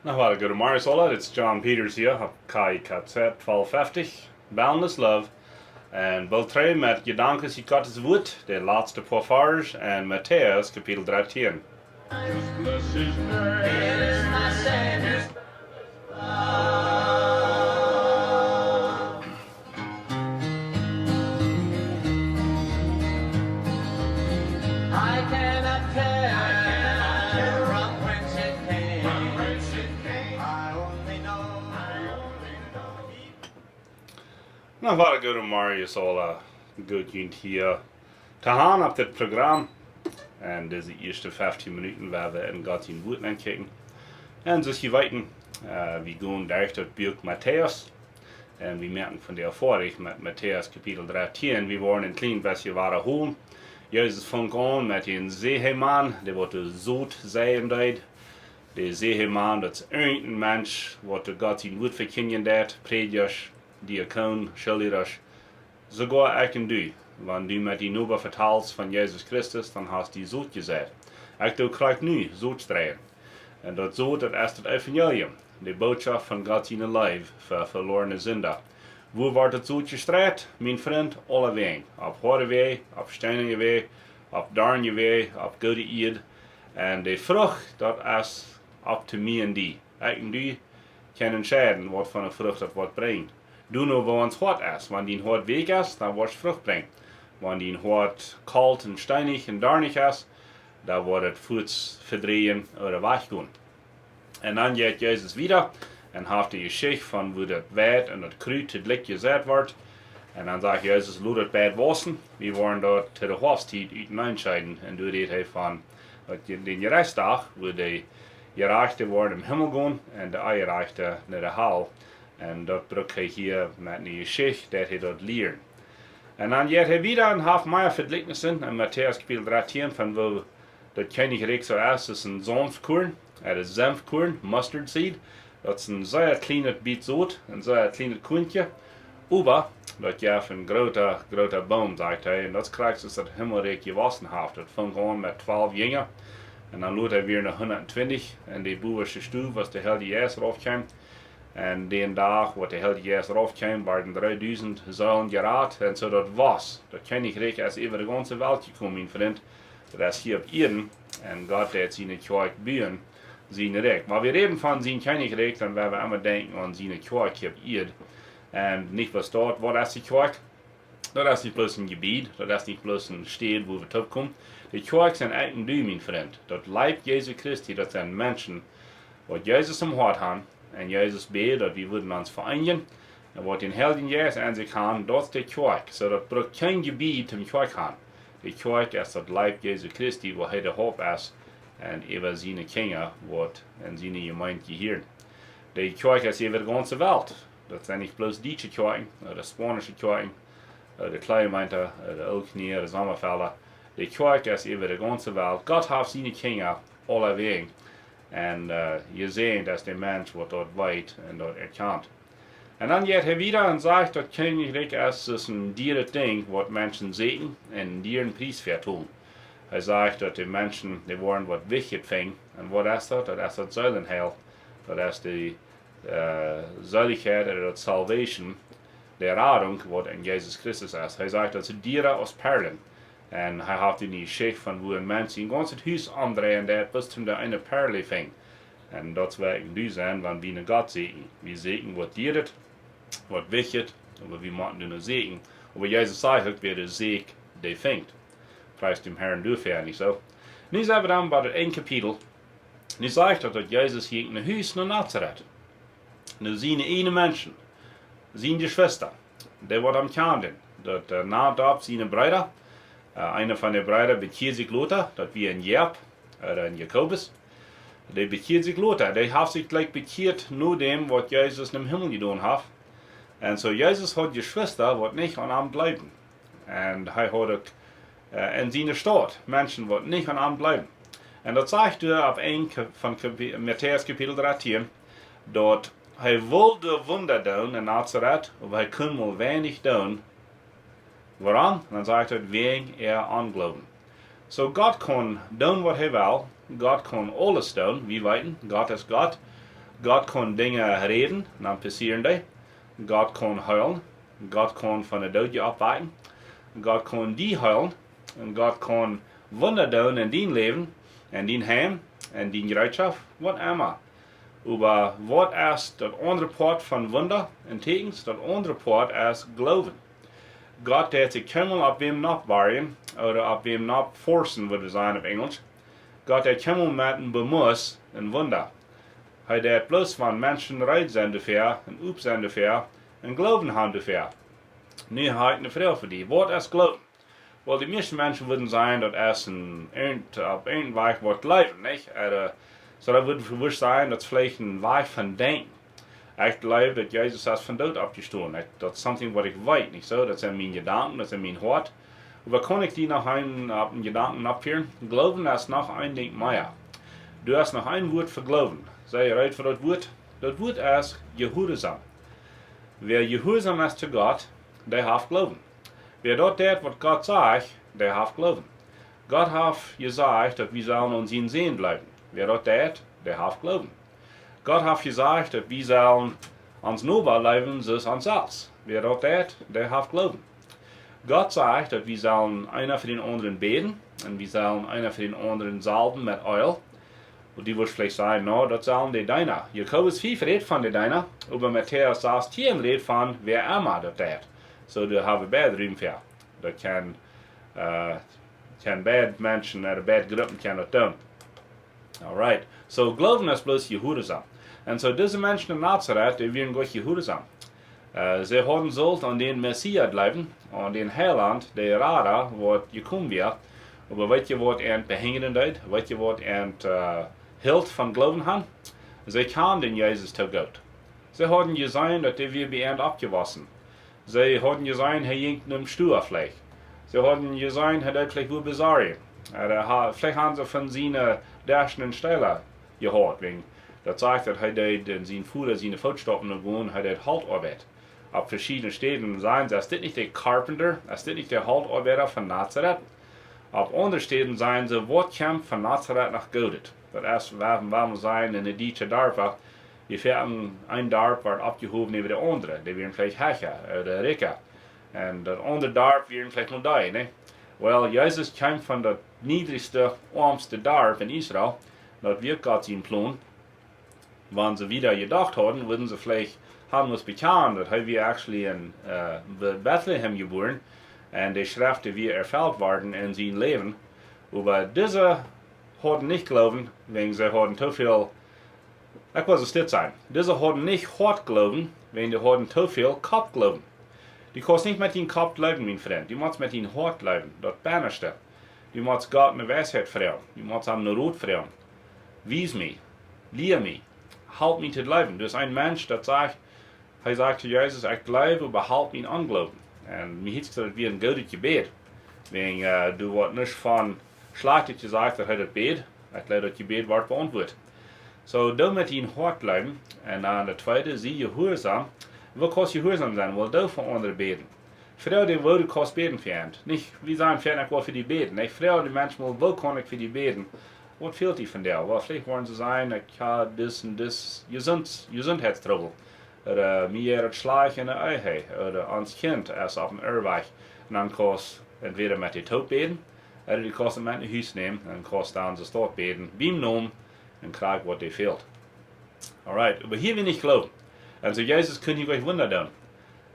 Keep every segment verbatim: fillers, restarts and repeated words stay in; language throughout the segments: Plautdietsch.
Noch wada goodemorjes aula, dit es John Peters hia opp K I K Z twalf feftig, Boundless Love. Un wie trigj met Jedanken ut Gottes Wuat, de latste poa Varsch en Matäus Kapitel dartieen. I cannot tell from whence it came. I only know. Noch wada goodemorjes aula, goot junt hia to han opp dit Program. En dise ieeschte feftieen Minuten woa wie en Gott sien Wuat nenkjikjen. En soo aus jie weeten, äh, wie gonen derch daut Buak Matäus. En wie moaken vondoag foadich met Matäus Kapitel dartieen. Wie woaren een kjlien bät wadahoolen. Jesus funk aun met dän Sämaun, dee waut de Sot seien deed. De Sämaun, daut es irjent een Mensch, waut de Gott sien Wuat vekjindjen deed, Prädjasch, Diakonen, Schoollierasch, soogoa ekj en du. Wan du met dien Noba vetalst von Jesus Christus, dan hast du Sot jeseit. Ekj doo krakjt nu Sot streien. En daut Sot, daut es daut Evangelium, de Bootschoft von Gott siene Leew fa veloarne Sinda. Wua woat daut Sot jestreit? Mien Frint, aulawäajen. Opp hoade Wäaj, opp steenje Wäaj, opp doarnje Wäaj, opp goode Ieed. En de Frucht, daut es opp to mie en die. Ekj en du kjennen entscheiden, waut fa eene Frucht daut woat brinjen. Du no, woo ons Hoat es. Wan dien Hoat weakj es, dan woat et Frucht brinjen. Wan dien Hoat kolt en steenich en doarnich es, dan woat et fuaz vedrieejen ooda wajchgonen. En dan jeit Jesus wieda en haft de Jeschicht von woo daut Weit en daut Krut toojlikj jeseit woat. En dan sajcht Jesus: "Lot daut Weit wausen, wie woaren daut to de Hoafsttiet uteneen scheiden." En doa rät hee von daut je-, dän Jerechtsdach, wua de Jerajchte woaren em Himmel gonen en de Onjerajchte no de Hal. En daut brukt hee hia met eene Jeschicht, daut hee daut lieet. En dan jeit hee wieda en haft mea Vejlikjnisse en Matäus Kapitel dartieen von woo daut Kjennichrikj soo es, es een Senfkorn, daut es Senfkorn, mustard seed. Daut es een sea kjlienet bät Sot, een sea kjlienet Kuntje. Oba daut jeft een groota, groota Boom, sajcht hee. En daut es krakjt soo aus daut Himmelrikj jewossen haft. Daut funk aun met twalf Jinja. En dan lota wia noch hundatentwintich. En de bowaschte Stow, aus de Heilje Jeist rauf kjeem. En dän Dach, waut de Heilje Jeist rauf kjeem, worden dreedusent Seelen jerat. En soo daut wia, daut Kjennichrikj es äwa de gaunze Welt jekomen, mien Frint. Daut es hia opp Ieed. En Gott deed siene Kjoakj buen, sien Rikj. Wan wie räden von sien Kjennichrikj, dan woa wie emma denkjen aun siene Kjoakj hia opp Ieed. En nich bloos daut, waut es de Kjoakj? Daut es nich bloos een Jebied, daut es nich bloos eene Städ, wua wie toopkomen. De Kjoakj sent ekj en du, mien Frint. Daut Leib Jesu Christi, daut sent Menschen, waut Jesus em Hoat han. En Jesus bäd, daut wie wudden ons vereenijen. En waut dän Heiljen Jeist en sikj han, daut es de Kjoakj. Soo daut brukt kjeen Jebied toom Kjoakj han. De Kjoakj es daut Leib Jesu Christi, wua hee de Haupt es. En äwa siene Kjinja, waut en siene Jemeent jehieren. De Kjoakj es äwa de gaunze Welt. Daut sent nich bloos dietsche Kjoakjen, ooda spaunische Kjoakjen, ooda de Kleemeinte, ooda Ooltkolonie, ooda Sommafelda. De Kjoakj es äwa de gaunze Welt. Gott haft siene Kjinja aulawäajen. En, äh, jie seenen, daut de Mensch waut daut weet en daut erkjant. En dan jeit hee wieda en sajcht, daut Kjennichrikj es, es een dieret Dinkj, waut Menschen seenen en een dieren Pries vetolen. Hee sajcht, daut de Menschen, dee woaren waut Wichtjet finjen. En waut es daut? Daut es daut Seelenheil. Daut es de äh, Seelichkjeit, ooda daut Salvation, de Radunk, waut en Jesus Christus es. Hee sajcht, daut es diera aus Perlen. En hee haft eene Jeschicht von woo een Mensch sien gaunzet Hus omdreien deed, bat hee de eene Perl finjt. En daut woa ekj en du sennen, wan wie no Gott seenen. Wie seenen waut dieret, waut Wichtjet, oba wie motten doano seenen. Oba Jesus sajcht uk: "Wäa doano sieekjt, dee finjt." Pries dän Herrn doafäa, nich soo? Nu sent wie dan bie daut eene Kapitel. Nu sajcht daut, daut Jesus jinkj no Hus, no Nazaret. No siene ieejne Menschen, siene Jeschwista, dee waut am kjanden. Daut, äh, nant opp siene Breeda. Äh, eena von de Breeda bekjieed sikj lota, daut wia een Jakob, ooda een Jakobus. Dee bekjieed sikj lota. Dee haft sikj jlikj bekjieet no däm, waut Jesus em Himmel jedonen haft. En soo, Jesus haud Jeschwista, waut nich aun am jleewden. En hee haud uk, äh, en siene Staut Menschen, waut nich aun am jleewden. En daut sajcht doa opp een Ka-, von Kapi-, Matäus Kapitel dartieen, daut hee wull Wunda doonen en Nazaret, oba hee kunn mau weinich doonen. Wuarom? Dan sajcht hee, wäajen äa Onjloowen. So Gott kaun doonen waut hee well. Gott kaun aules doonen. Wie weeten, Gott es Gott. Gott kaun Dinja räden, dan passieren dee. Gott kaun heelen. Gott kaun von de Doodje oppwakjen. Gott kaun die heelen. Un Gott kaun Wunda doonen en dien Läwen, en dien Heim, en diene Jereetschoft, waut emma. Oba waut es daut aundre Poat von Wunda un Tieekjens? Daut aundre Poat es Gloowen. Gott deit sikj kjeenmol opp wäm nopp woaren ooda opp wäm nopp forcen, wudd wie sajen opp Enjelsch. Gott deit kjeenmol met een Bemoss een Wunda. Hee deit bloos wan Menschen reed sent doafäa un op sent doafäa un Gloowen haben doafäa. Nu hab ekj eene Froag fa die. Waut es Gloowen? Well, de mieeschte Menschen wudden sajen, daut es een, irjent, opp irjent Wajch waut jleewen, nich? Ea, soo daut wudd wurscht sajen, daut es veleicht een Wajch von denkjen. Ekj jleew, daut Jesus es vom Doot oppjestonen. Ekj, daut es something waut ekj weet, nich soo? Daut sent miene Jedanken, daut es mien Hoat. Oba kaun ekj die noch een, opp een Jedanken oppfieren? Gloowen es noch een Dinkj mea. Du hast noch een Wuat fa Gloowen. Sie reed fa daut Wuat? Daut Wuat es jehuarsom. Wäa jehuarsom es to Gott, dee haft Gloowen. Wäa daut deit, waut Gott sajcht, dee haft Gloowen. Gott haft jesajcht, daut wie sellen aun sienen Sän jleewen. Wäa daut deit, dee haft Gloowen. Gott haft jesajcht, daut wie sellen onsen Noba leewen soo aus ons selfst. Wäa daut deit, dee haft Gloowen. Gott sajcht, daut wie sellen eena fa dän aundren bäden un wie sellen eena fa dän aundren salwen met Eelj. Un du wurscht veleicht sajen, na, daut sellen de Deena. Jakobus fief rät von de Deena, oba Matäus sastieen rät von wäa emma daut deit. Soo, doa hab wie beid Rum fa. Daut kaun, ä, kaun beid Menschen, ä, beid Gruppen kjennen daut doonen. Alright. Soo, Gloowen es bloos jehuarsom. Un soo, dise Menschen en Nazaret, dee wieren goot jehuarsom. Ä, see hauden sullt aun dän Messias jleewen, aun dän Heilaunt, de Rada, waut jekomen wia. Oba weet jie, waut an behinjren deed? Weet jie, waut an, ä, hilt von Gloowen han? See kjanden dän Jesus too goot. See hauden jeseenen, daut dee wia bie an oppjewossen. See hauden jeseenen, hee jinkj nom Stua veleicht. See hauden jeseenen, hee deed veleicht wua besorjen. Ooda ha-, veleicht haben see von siene Deschen un Steela jeheet, wäajen daut sajcht, daut hee deed en sien Voda siene Footstoppen nogonen, hee deed Holtoabeit. Opp veschiedne Städen sajen see, es dit nich de carpenter, es dit nich de Holtoabeida von Nazaret? Opp aundre Städen sajen see, waut kjemt von Nazaret noch Goodet? Daut es, wuarom, wuarom sajen en de dietsche Darpa, wie fieren een Darp woat oppjehowen äwa de aundre, dee wieren veleicht hecha ooda rikja. Un daut aundre Darp wieren veleicht mau dee, nä? Well, Jesus kjeem von daut niedrichste, oamste Darp en Israel. Daut wia Gott sien Plon. Wan see wieda jedocht hauden, wudden see veleicht han must bekjanen, daut hee wia actually en, ä, Be-, Bethlehem jebuaren. Un de Schreft wia erfelt worden en sien Läwen. Oba dise hauden nich Gloowen, wäajen see hauden too väl, ekj well soo stell sennen. Dise hauden nich Hoatgloowen, wäajen dee hauden too väl Koppgloowen. Du kaust nich met dien Kopp jleewen, mien Frint. Du motst met dien Hoat jleewen, daut bennaschte. Du motst Gott no Weisheit froagen. Du motst am no Rot froagen. Wies mie. Lia mie. Halp mie to jleewen. Daut es een Mensch, daut sajcht, hee sajcht to Jesus, ekj jleew, oba halp mien Ongloowen. Un mie hieet daut wia een goodet Jebäd. Wäajen, ä, du woascht nich von Schlajchtet jesajcht, daut hee daut bäd. Ekj jleew, daut Jebäd woat beauntwuat. Soo, doo met dien Hoat jleewen. Un dan daut tweede, sie jehuarsom. Woo kaust jehuarsom sennen? Well, doo fa aundre bäden. Froag dee, woo du kaust bäden fa an. Nich, wie sajen fa an, ekj well fa die bäden. Ekj froag dän Mensch mol, woo kaun ekj fa die bäden? Waut fält die vondoag? Well, veleicht woaren see sajen, ekj hab dis un dis Jesunt-, Jesuntheitstrubbel. Ooda, ä, mie jeit daut schlajcht en de Ehe. Ooda, ons Kjint es opp een Irrwajch. Un dan kaust entwäda met dee toop bäden, ooda du kaust am met no Hus nämen un kaust dan soo stoakj bäden, biem Nomen, un kjrieen waut dee fält. Alright, oba hia well ekj nich gloowen. Un soo Jesus kunn hia goanich Wunda doonen.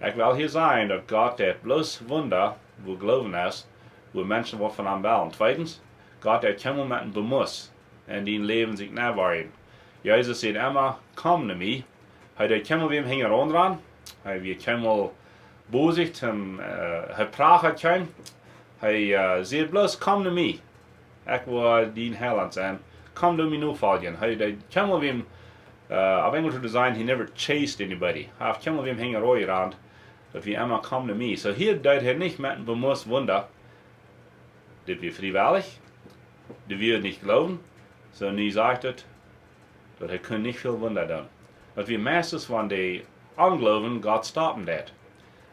Ekj well hia sajen, daut Gott deit bloos Wunda, wua Gloowen es, wua Menschen waut von am wellen. Tweedens, Gott deit kjeenmol met een Bemuss en dien Läwen sikj nenwoaren. Jesus säd emma, komm no mie. Hee deed kjeenmol wäm hinjaraun rannen. Hee wia kjeenmol bosich, un, ä, hee prachat kjeenem. Hee, ä, säd bloos, komm no mie. Ekj woa dien Heilaunt sennen. Komm, doo mie nofoljen. Hee deed kjeenmol wäm, ä, opp Enjelsch wudd wie sajen, he never chased anybody. Hee haft kjeenmol wäm hinjaraun jerant. Daut wia emma, komm no mie. Soo hia deed hee nich met een Bemuss Wunda. Dit wia friewellich. Dee wia nich gloowen. Soo nu sajcht et, daut hee kunn nich väl Wunda doonen. Daut wia meistens wan de Ongloowen Gott stoppen deed.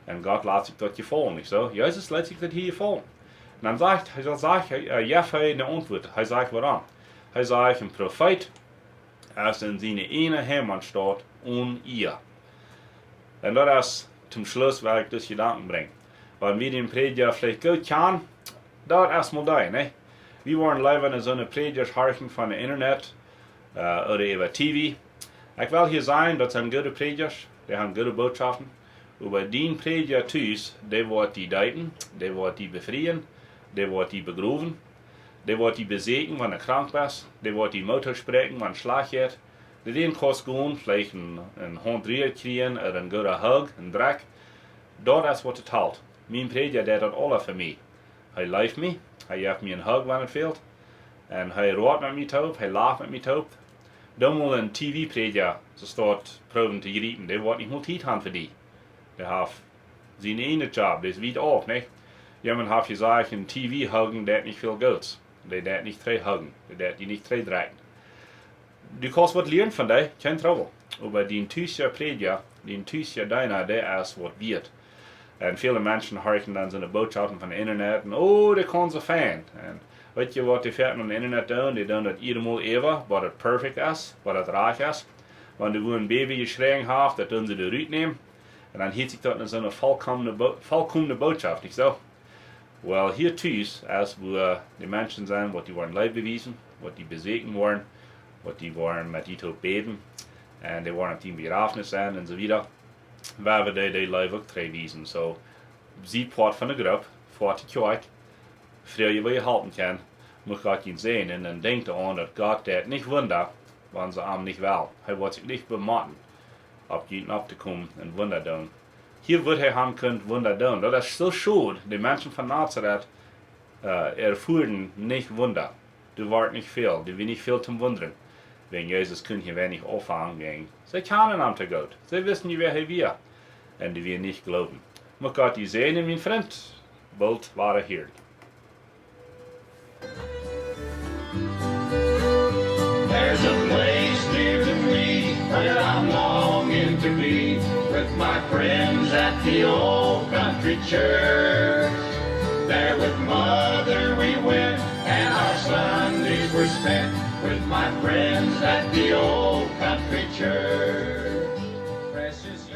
Un Gott lat sikj daut jefaulen, nich soo? Jesus lat sikj daut hia jefaulen. Un dan sajcht, hee sajcht, hee, äh, jeft hee eene Auntwuat. Hee sajcht, wuarom? Hee sajcht, een Profeet es en siene ieejne Heimatstaut onen Iea. Un daut es toom Schluss, wua ekj dise Jedanken brinj. Wan wie dän Prädja veleicht goot kjanen, daut es mol dee, nä? Wie woaren leewa no soone Prädjasch horchen von daut Internet, äh, ooda äwa T V. Ekj well hia sajen, daut sent goode Prädjasch, dee haben goode Bootschoften. Oba dien Prädja tus, dee woat die deepen, dee woat die befrieen, dee woat die begrowen, dee woat die besieekjen, wan du krank best, dee woat die Moot toospräakjen, wan et schlajcht jeit. Dee, dän kaust du veleicht eene, eene Haunt rut kjrieen ooda een gooden Hug, een Drekj. Daut es waut et helt. Mien Prädja deit daut aula fa mie. Hee leeft mie, hee jeft mie een Hug, wan et fält. Un hee roat met mie toop, hee lacht met mie toop. Dan mol een T V-Prädja, soo staut proowen to jriepen, dee woat nich mol Tiet haben fa die. Dee haft sienen eejnen Job, dee es wiet auf, nä? Jemaunt haft jesajcht, een T V-Huggen deit nich väl Goots. Dee deit nich trigj huggen, dee deit die nich trigj drekjen. Du kaust waut lieren von dee, kjeen Trubbel. Oba dien tusja Prädja, dien tusja Deena, dee es waut wieet. Un väle Menschen horchen dan soone Bootschoften von Internet un, oh, dee kaun soo fein. Un weet jie waut dee foaken aum Internet doonen? Dee doonen daut jiedatmol äwa, waut daut perfekt es, waut daut rajcht es. Wan du wua een Baby jeschräajen haft, daut doonen see doa rut nämen. Un dan hieet sikj daut aus soone volkomne Bo-, volkomne Bootschoft, nich soo? Well, hia tus es wua de Menschen sent, waut die woaren Leew bewiesen, waut die besieekjen woaren, waut die woaren met die toop bäden, un dee woaren opp dien Bejrafnis sennen un soo wieda. Wua wie dee, dee Leew uk trigj wiesen. Soo, sie Poat von de Grupp, foat no de Kjoakj, froag jie, woo jie halpen kjennen, mucht Gott junt säajnen, un denkjt doaraun, daut Gott deit nich Wunda, wan see am nich wellen. Hee woat sikj nich bemotten, opp junt auftokomen un Wunda doonen. Hia wudd hee haben kunt Wunda doonen. Daut es soo schod, de Menschen von Nazaret, äh, erfuaren nich Wunda. Doa wort nich väl, doa wia nich väl toom wundren. Wäajen Jesus kunn hia weinich aunfangen, wäajen see kjanen am too goot. See wisten nich, wäa hee wia. Un dee wia nich gloowen. Mucht Gott die säajnen, mien Frint. Boolt wada hia. There's a place dear to me where I'm longing to be with my friends at the old country church. There with mother we went and our Sundays were spent with my friends at the old country church. Precious